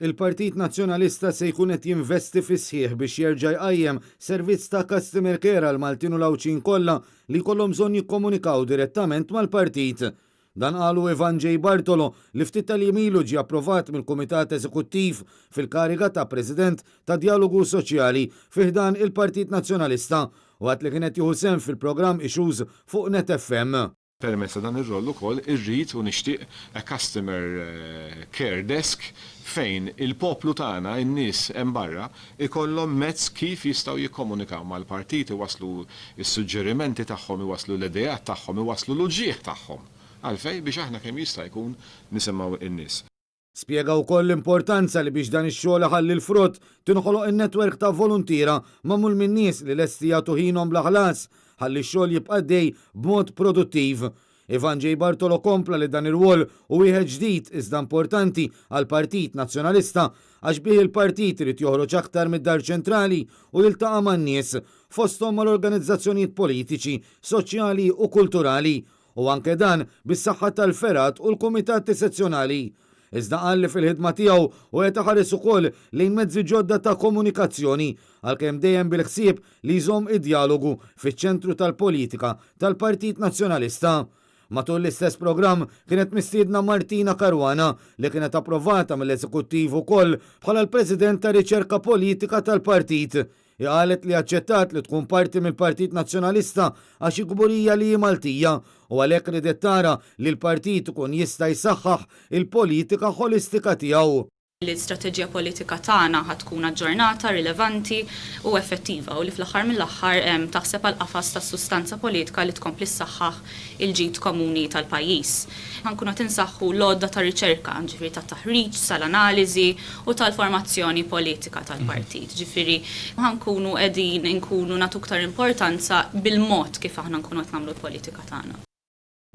Il-Partit Nazzjonalista se jkun qed jinvesti fis-sħiħ biex jerġa' jqajjem servizz ta' customer care għall-Maltin u l-Għawdxin kollha li jkollhom bżonn jikkomunikaw direttament mal-partit. Dan qalu Ivan J. Bartolo li ftit tal-jiem ilu ġie approvat mill-Kumitat Eżekuttiv fil-kariga ta' President ta' Djalogu Soċjali fi ħdan il-Partit Nazzjonalista waqt li kien qed jieħu sehem fil-programm Issues fuq Net FM. Permezz ta' dan ir-roll ukoll irrid u nixtieq a customer care desk fejn il-poplu tagħna, in-nies hemm barra, ikollhom mezz kif jistgħu jikkomunikaw mal-partit, iwasslu s-suġġerimenti tagħhom, iwasslu l-ideat tagħhom, iwasslu l-uġigħ tagħhom. Għalfejn? Biex aħna kemm jista' jkun nisimgħu n-nies. Spjega wkoll l-importanza li biex dan ix-xogħol iħalli l-frott, tinħoloq in-netwerk ta' voluntiera magħmul minn nies li lesti jagħtu ħinhom bla ħlas ħalli x-xogħol jibqa' għaddej b'mod produttiv. Ivan J. Bartolo kompla li dan ir-rwol hu wieħed ġdid iżda importanti għall-Partit Nazzjonalista għax bih il-partit irid joħroġ aktar mid-Dar Ċentrali u jiltaqa' man-nies, fosthom mal-organizzazzjonijiet politiċi, soċjali u kulturali U anke dan bis-saħħa tal-fergħat u l-kumitati sezzjonali. Iżda qal li fil-ħidma tiegħu hu qed iħares ukoll lejn mezzi ġodda ta' komunikazzjoni, għalkemm dejjem bil-ħsieb li jżomm id-djalogu fiċ-ċentru tal-politika tal-Partit Nazzjonalista. Matul l-istess programm kienet mistiedna Martina Caruana li kienet approvata mill-Eżekuttiv ukoll bħala l-President ta' Riċerka Politika tal-Partit. Hi qalet li aċċettat li tkun parti mill-Partit Nazzjonalista għax hi kburija li hi Maltija u għalhekk riedet tara li l-partit ikun jista' jsaħħaħ il-politika ħolistika tiegħu. L-istrateġija politika tagħna ħa tkun aġġornata, rilevanti u effettiva u li fl-aħħar mill-aħħar taħseb għall-qafas tas-sustanza politika li tkompli ssaħħaħ il-ġid komuni tal-pajjiż. Ħa nkunu qed insaħħu l-għodda ta' riċerka, ġifieri tat-taħriġ, tal-analiżi u tal-formazzjoni politika tal-partit. Ġifieri ħa nkunu qegħdin inkunu nagħtu iktar importanza bil-mod kif aħna nkunu qed nagħmlu l-politika tagħna.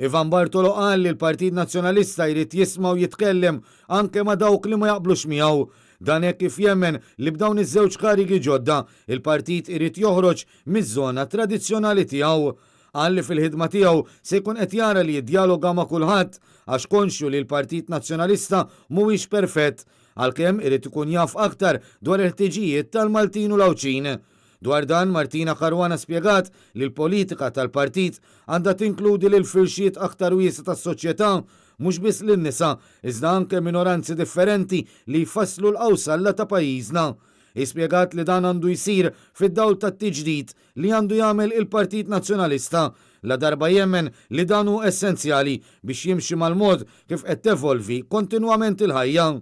Ivan Bartolo qal li l-Partit Nazzjonalista jrid jisma' u jitkellem anke ma' dawk li ma jaqblux miegħu. Dan hekk kif jemmen li b'dawn iż-żewġ karigi ġodda, il-partit irid joħroġ miż-żona tradizzjonali tiegħu. Qal li fil-ħidma tiegħu se jkun qed jara li jiddjaloga ma' kulħadd għax konxju li l-Partit Nazzjonalista mhuwiex perfett, għalkemm irid ikun jaf aktar dwar il-ħtiġijiet tal-Maltin u l-Għawdxin. Dwar dan, Martina Caruana spjegat li l-politika tal-partit għandha tinkludi lil firxiet aktar wiesgħa tas-soċjetà, mhux biss lin-nisa, iżda anke minoranzi differenti li jfasslu l-qawsalla ta' pajjiżna. Hi spjegat li dan għandu jsir fid-dawl tat-tiġdid li għandu jagħmel il-Partit Nazzjonalista, ladarba jemmen li dan hu essenzjali biex jimxi mal-mod kif qed tevolvi kontinwament il-ħajja.